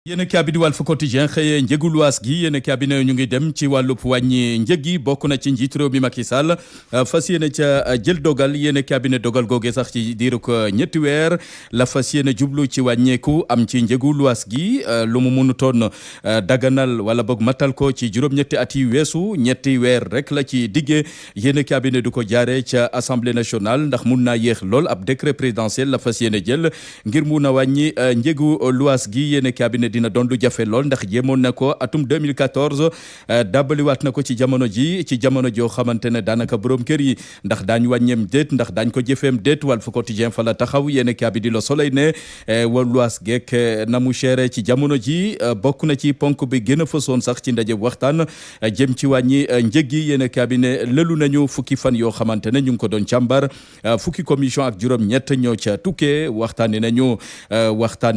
yéen a di Walf Quotidien xëyee njëgu luwaas gi yéen a ne ñu ngi dem ci wàllub wàññi njëg yi bokk na ci njiitu réew mi Macky Sall fas yéene ca jël dogal yéen a ne dogal googe sax ci diirug ñetti weer la fas yéene jublu ci wàññeeku am ci njëgu luwaas gi lu mu mënutoon daganal wala boog matal ko ci juróom-ñetti at yi weesu ñetti weer rek la ci diggee yéen a ne du ko jaaree ca assemblée nationale ndax mun naa yéex lool ab décret présidentiel la fas yéene jël ngir mun a wàññi njëgu luwaas gi yéen a dina doon lu jafe lool ndax jéemoon na ko atum 2014 dàbbaliwaat na ko ci jamono joo xamante ne daanaka borom kër yi ndax daañ wàññeem déet ndax daañ ko jëfeem déet Walf Quotidien fa la taxaw yéen kaabi di Le Soleil ne luwaas geek na mu chéré ci jamono ji bokk na ci ponk bi gën a fësoon sax ci ndaje waxtaan jëm ci wàññi njëg yi yéen kaabi ne lëlu nañu fukki fan yoo xamante ne ñu ngi ko doon càmbar fukki commission ak juróom-ñett ñoo ca tukkee waxtaane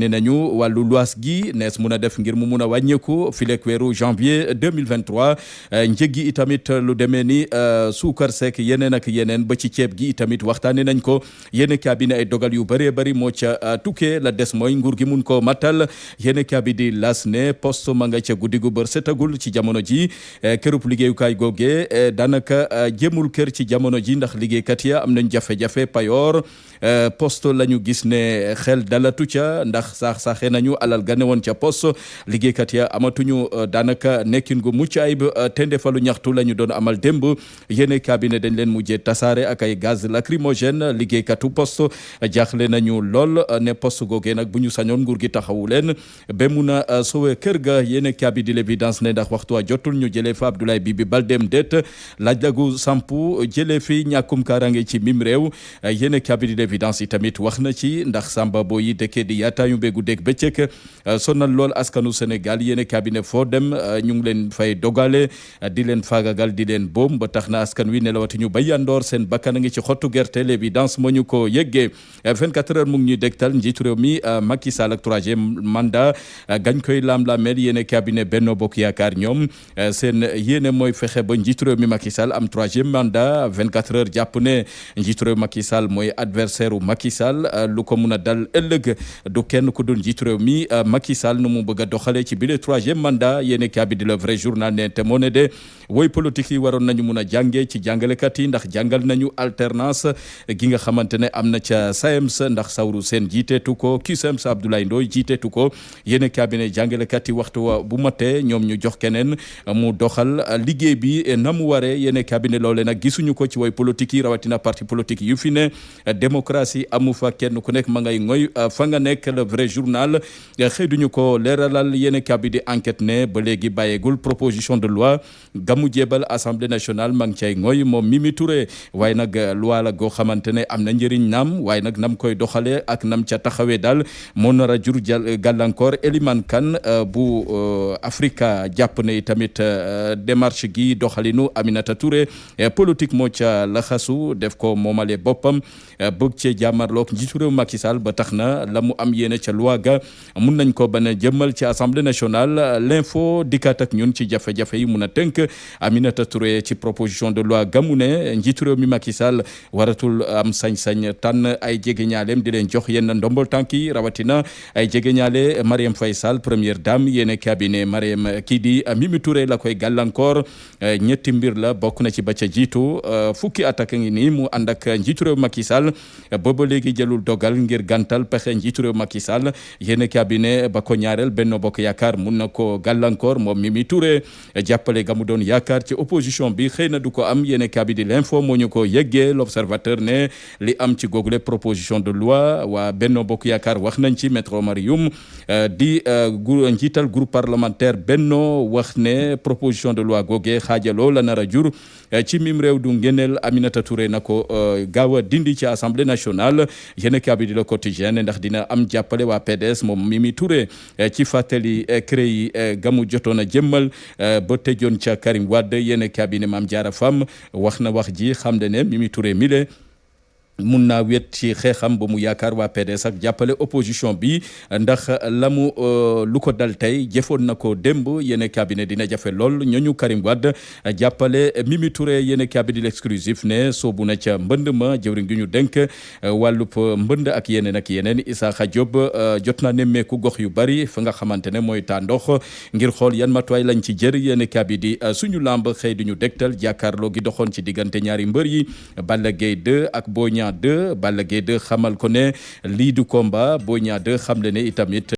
nañu wàllu luwaas gi nees mun a def ngir mu mun a wàññeeku fileek weeru janvier 2023 njëg gi itamit lu demee ni suukar seek yeneen ak yeneen ba ci ceeb gi itamit waxtaane nañ ko yéen cabinet ay dogal yu bëree bëri moo ca tukkee la des mooy nguur gi mun koo matal yéen cabinet di las ne poste ma nga ca guddi gu bër setagul ci jamono ji kërub liggéeyukaay googe daanaka jëmul kër ci jamono ji ndax liggéeykat ya am nañ jafe-jafe payoor poste la ñu gis ne xel dalatu ca ndax saxe nañu alal gane woon ca poste liggéeykat ya amatuñu daanaka nekkin gu mucc ayib tendefalu ñaxtu la ñu doon amal démb yéene cabinet dañ leen mujjee tasaare ak ay gaz lacrymogène liggéeykatu poste jaaxle nañu lool ne poste googee nag bu ñu sañoon nguur gi taxawu leen ba mun a sowe kër ga yéene cabinet di l'évidence ne ndax waxtu wa jotul ñu jëlee fa Abdoulaye Bibi Baldé déet laaj lagu sampu jëlee fi ñàkkum kaaraange ci mim réew yéene cabinet di l'évidence yi tamit wax na ci ndax samba bo yi dëkkee di yaataayu mbéegu dégg bëccëg sonal lool askanu Sénégal yéene cabinet foo dem ñu ngi leen fay dogale di leen faagagal di leen boom ba tax na askan wi nelawati ñu ba yandoor seen bakkan a ngi ci xottu gerte l'évidence moo ñu ko yëggee 24 heures mu ngi ñuy dégtal njiitu réew mi Macky Sall ak troisième mandat gañ koy laam-laameel yéene cabinet Benno Bokk Yaakaar ñoom seen yéene mooy fexe ba njiitu réew mi Macky Sall am troisième mandat 24 heures jàpp ne njiitu réew Macky Sall mooy adversaire u Macky Sall lu ko mun a dal ëllëg du kenn ku dul njiitu réew mi Macky Sall nu mu bëgg a doxalee ci bile troisième mandat yéene kaabi di le vrai journal ne te moo ne de woy politique yi waroon nañu mun a jàngee ci jàngalekat yi ndax jàngal nañu alternance gi nga xamante ne am na ca SAEMS ndax Sawru Seen jiiteetu ko CUSEMS Abdoulaye Ndoye jiiteetu ko yéene kaabi ne jàngalekat yi waxtu wa bu matee ñoom ñu jox keneen mu doxal liggéey bi na mu waree yéene kaabi ne loole nag gisuñu ko ci woy politique yi rawatina parti politique yu fi ne démocratie amu fa kenn ku nekk ma ngay ngoy fa nga nekk le vrai journal xëy duñu ko leeralal yéen kabi di enquête ne ba léegi bàyyeegul proposition de loi gamu jébal assemblée nationale ma ngi cay ngoy moom Mimi Touré waaye nag loi la goo xamante ne am na njëriñ naam waaye nag nam koy doxalee ak nam ca taxawee daal moo nar a jur gàllankoor Eliman Kane bu Africa jàpp ne tamit démarche gi doxalinu Aminata Touré politique moo ca laxasu def ko moomale boppam bëgg cee jàmmarloog njiitu réew Macky Sall ba tax na la mu am yéene ca loi ga mun nañ ko bana jëmmal ci assemblée nationale l'info dikkaat ak ñun ci jafe-jafe yi mun a tënk Aminata Touré ci proposition de loi gamu ne njiitu réew mi Macky Sall waratul am sañ-sañ tànn ay jegeñaaleem di leen jox yenn ndombol tànk yi rawatina ay jegeñaale Marième Faye Sall première dame yéene cabinet Marième kii di Mimi Touré la koy gàllankoor ñetti mbir la bokk na ci ba ca jiitu fukki at ak ngi nii mu ànd ak njiitu réew Macky Sall booba léegi jëlul dogal ngir gàntal pexe njiitu réew Macky Sall yéene cabinet ba ko ñaareel Benno Bokk Yaakaar mun na ko gàllankoor moom Mimi Touré jàppale ga mu doon yaakaar ci opposition bi xëy na du ko am yéene cabinet l'info moo ñu ko yëggee l'observateur ne li am ci googule proposition de loi waa Benno Bokk Yaakaar wax nañ ci maître Oumar Youm di njiital groupe parlementaire Benno wax ne proposition de loi googee xaajaloo la nar a jur ci mim réew du ngeneel Aminata Touré na ko gaaw a dindi ci assemblée nationale yéene cabinet Le Quotidien ndax dina am jàppale waa PDS moom Mimi Touré ci fàttali CREI gamu jotoon a jëmmal ba tëjoon ca Karim Wade yéene cabinet Mame Diarra Fam wax na wax ji xam ne Mimi Touré mile mun naa wet ci xeexam ba mu yaakaar waa PDS ak jàppale opposition bi ndax lu ko dal tey jëfoon na ko démb yéen cabinet dina jafe lool ñooñu Karim Wade jàppale Mimi Touré yéen cabinet l'exclusif ne soobu na ca mbënd ma jëwriñ gi ñu dénk wàllub mbënd ak yeneen Isaaxa Diop jot naa nemmeeku gox yu bari fa nga xamante ne mooy taa ndox ngir xool yan matuwaay lañ ci jër yéen cabinet suñu lamb xëy du ñu dégtal jàkkaarloo gi doxoon ci diggante ñaari mbër yi Balla Gaye 2 ak Boy Niang 2 Balla Gaye 2 xamal ko ne lii du combat Boy Niang 2 xam le ne itamit